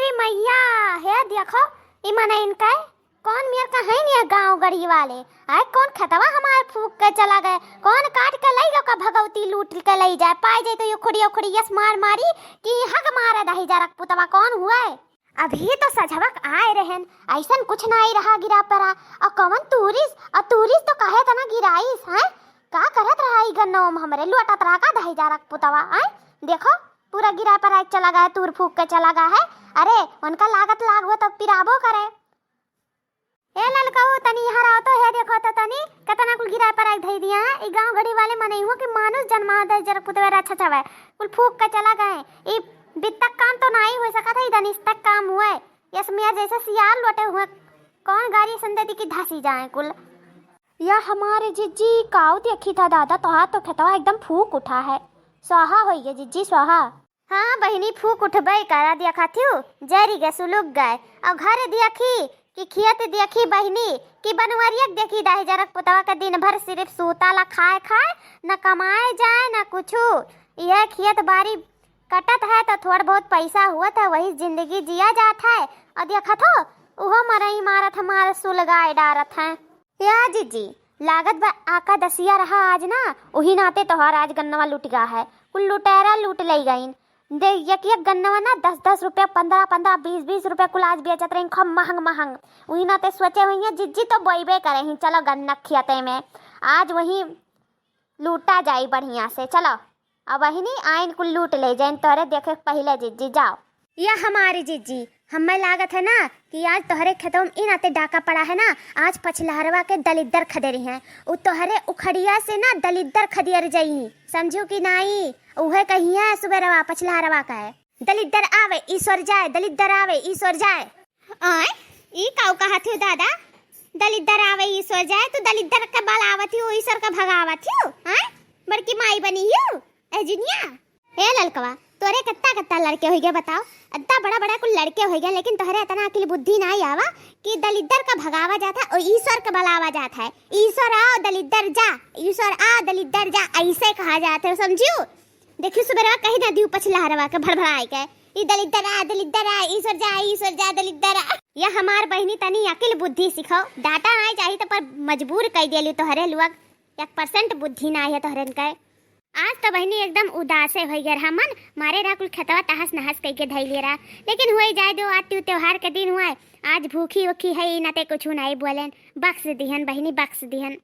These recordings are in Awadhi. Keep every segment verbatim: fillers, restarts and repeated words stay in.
अरे मैया, हे देखो, ई मनइन का कौन मेर का है नी गाँव गढ़ी वाले? आए, कौन खेतवा हमार फूक के चला गए, कौन काट के लई गए का भगवती, लूट के लई जाए, पाए जाए तो ये खुड़ी उखड़ी यस मार मारी कि हग मारे दही जरक पुतवा कौन हुए। अभी तो सझवक आए रहन, ऐसन कुछ नाई रहा गिरा परा। और कौन तूरिस, और तूरिस तो कहे तना गिराइस, हैं? का करत रहा ई गन्नवा में हमरे, लुअटत रहा का दही जरक पुतवा, हैं? देखो, पूरा गिरा परा के चला गया है, तूर फूक के चला गया है। अरे, उनका लागत लाग हुआ तो पिराबो करे। ए ललकऊ, तनी यहाँ रहो तो, हे देखो तो तनी, केतना कुल गिरा परा के धई दिया है। ई गाँव गढ़ी वाले मनई हुआ कि मानुष जन्मा दे जरक पुतवे रे अच्छा छवे, कुल फूक के चला गए। ई बित्तक काम तो नाई हो सकत है, ई दनिस्तक काम हुए। यस मेर जैसे सियार लोटे हुए, कौन गारी संदेती की धसी जाए कुल। या हमारे जिज्जी, काऊ देखी था दादा, तोहार तो खेतवा एकदम फूक उठा है, स्वाहा होई गे जिज्जी, स्वाहा। हाँ बहिनी, फूक उठबे करा, देखा थियू, जरी गे, सुलुक गए। और घर देखी कि खेत देखी बहिनी, कि बनवरिया के देखी दही जरक पुतवा के दिन भर सिर्फ सूता ला खाए खाए, न कमाए जाए न कुछु। यह खेत बारी कटत है तो थोड़ बहुत पैसा हुअत है, वही जिंदगी जिया जात है। और देखत हो, उहो मरई मारत हमार सुलगाए डारत है। या जिज्जी, लागत बा आकादसिया रहा आज ना, उही नाते तोहार आज गन्नवा लुट गा है। कुल लुटेरा लूट लई गईन। दे, एक एक गन्नवा ना दस दस रुपया, पन्द्रह पन्द्रह, बीस बीस रुपया कुल आज बेचत रही, खूब महंग महंग। उही नाते सोचे हुई है जिज्जी तो बोइबे करे ही, चलो गन्ना खेते में आज वही लूटा जाई बढ़िया से। चलो, अब बहिनी आइन कुल लूट ले जाइन तोरे देखे पहिले जिज्जी, जाओ। या हमारी जिज्जी, हमें लागत है ना कि आज तोहरे खेतों में इन आते डाका पड़ा है ना, आज पछलहरवा के दलिद्दर खदेरी हैं, उ तोहरे उखड़िया से ना दलिद्दर खदियर जई, समझू कि नाई? उहे कही है सुबेरवा पछलहरवा का है, "दलिद्दर आवे, ईश्वर जाए, दलिद्दर आवे, ईश्वर जाए।" आय, ई काऊ कहत हो दादा? दलिद्दर आवे, ईश्वर जाए, तू दलिद्दर के बलावत हो, ईश्वर के भगावत हो? आय, बड़की माई बनी हो, ए जिनिया? ए ललकवा, तोरे कत्ता कत्ता लड़के होइगे बताओ? अत्ता बड़ा बड़ा कुल लड़के होइगे, लेकिन तोहरे इतना अकिल बुद्धि नाई आवा कि दलिद्दर का भगावा जात है और ईश्वर का बलावा जात है। "ईश्वर आओ, दलिद्दर जा, ईश्वर आ, दलिद्दर जा", ऐसे कहा जात है, समझियो? देखियो सुबेरवा कही ना दियो पछलहरवा के भड़भड़ाए के, "ई दलिद्दर आ, दलिद्दर आ, ईश्वर जा, ईश्वर जा, दलिद्दर आ।" या हमार बहिनी तनी अकिल बुद्धि सिखाओ, डाटा नाई चाही तो पर मजबूर कई देलू तोहरे लुआ, एक percent बुद्धि नाई है तोहरन के। आज तो बहिनी एकदम उदासे होई गए रहा मन, मारे रहा कुल खेतवा तहस नहस कई के धई ले रहा। लेकिन हुए जाए दो, आज त्यू त्योहार के दिन हुआ है, आज भूखी उखी है, ई नाते कुछ नहीं बोलेन, बख्श दिहन बहिनी, बख्श दिहन।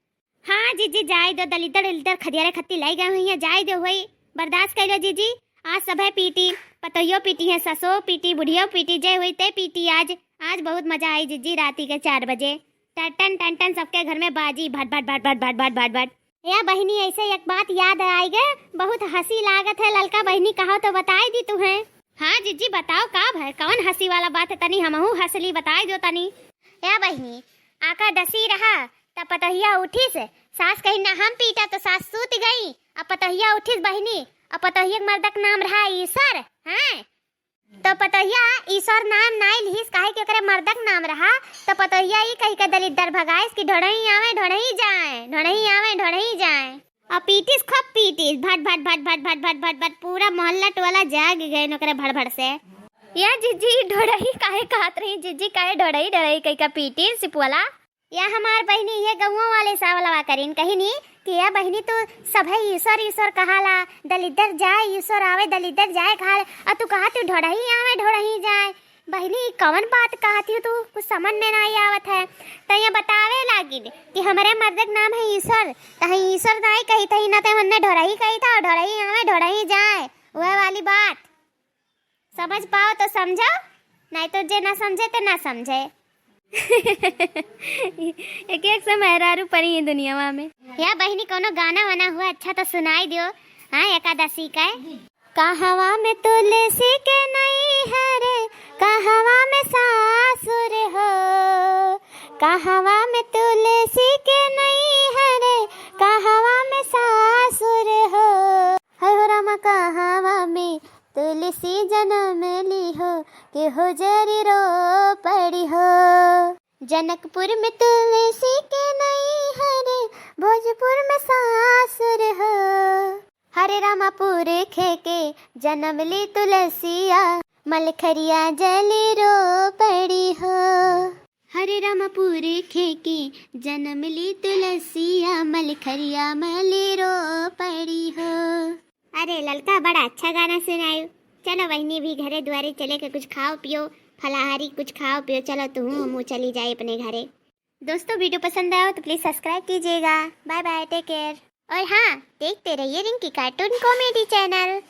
हाँ जीजी, जाए दो, दलिद्दर उलिद्दर खदियारे खत्ती लाई गए हुई है, जाए दो हुई, बर्दाश्त कर लो जीजी। आज सभे पीटी, पतोहियो पीटी है, ससो पीटी, बुढ़ियो पीटी, जे हुई ते पीटी आज। आज बहुत मजा आई जीजी, राती के चार बजे टन टन टन टन सबके घर में बाजी भट भट भट भट भट भट भट भट। या बहिनी, ऐसे एक बात याद आई गे, बहुत हंसी लागत है, ललका बहिनी कहो तो बताई दी तुम्हें। हाँ जीजी बताओ का भय, कौन हंसी वाला बात है, तनी हमहू हंसली, बताई दो तनी। या बहिनी, आकादसी रहा, त पतोहिया उठिस, सास कही ना हम पीटा, तो सास सूत गई। अब पतोहिया उठिस बहिनी, अब पतोहिया के मर्दक नाम रहा ईश्वर, हैं? तो पतोहिया ईश्वर नाम नाई लिहिस, काहे कि ओकरे मर्दक नाम रहा। तो पतोहिया ई कही के दलिद्दर भगाइस कि "ढोढ़ई आवे, ढोढ़ई जाए, ढोढ़ई आवे, ढोढ़ई जाए।" अब पीटिस, खूब पीटिस, भट भट भट भट भट भट भट भट, पूरा मोहल्ला टोला जाग गए ओकरे भड़भड़ से। या जीजी, ढोढ़ई काहे कहत रही जीजी, काहे ढोढ़ई ढोढ़ई कही का पीटिस सिपुअला? या हमार बहिनी, ये गौवा वाले सावलवा करीन कहिनी कि या बहिनी, तू सभे ईश्वर ईश्वर कहाला, दलिद्दर जाए ईश्वर आवे, दलिद्दर जाए कहाला, और तू कहा तू ढोढ़ई आवे ढोढ़ई जाए। बहिनी, ई कवन बात कहत हो तू, कुछ समझ में नाई आवत है। त ये बतावे लागिन कि हमरे मर्दक नाम है ईश्वर, त हम ईश्वर नाई कही थी, न ते हमने ढोढ़ई कही था, और ढोढ़ई आवे ढोढ़ई जाए, वह वाली बात। समझ पाओ तो समझो, नहीं तो जे ना समझे ते ना समझे। एक एक से मेहरारू पड़ी है दुनियावा में। या बहिनी, कोनो गाना वाना हुआ अच्छा तो सुनाई दियो। हाँ, एकादशी का। कहवा में तुलसी के नैहर, कहवा में सासुर हो, कहवा में तुलसी के नैहर, कहवा में सासुर हो। है हो रामा, कहवा में तुलसी जनम ली हो, के हो जरी रो पड़ी हो। जनकपुर में तुलसी के नैहर, भोजपुर में सासुर हो। हरे रामा पुरखे के जनम ली तुलसिया, मलखरिया जली रो पड़ी हो। हरे राम पुरखे के जन्म ली तुलसिया, मलखरिया मली रो पड़ी हो। अरे ललका, बड़ा अच्छा गाना सुनायो। चलो बहिनी, भी घरे दुआरे चले के कुछ खाओ पियो, फलाहारी कुछ खाओ पियो। चलो तू, हम चली जाए अपने घरे। दोस्तों, वीडियो पसंद आयो तो प्लीज सब्सक्राइब कीजिएगा। Bye bye, take care. और हाँ, देखते रहिए रिंकी कार्टून कॉमेडी चैनल।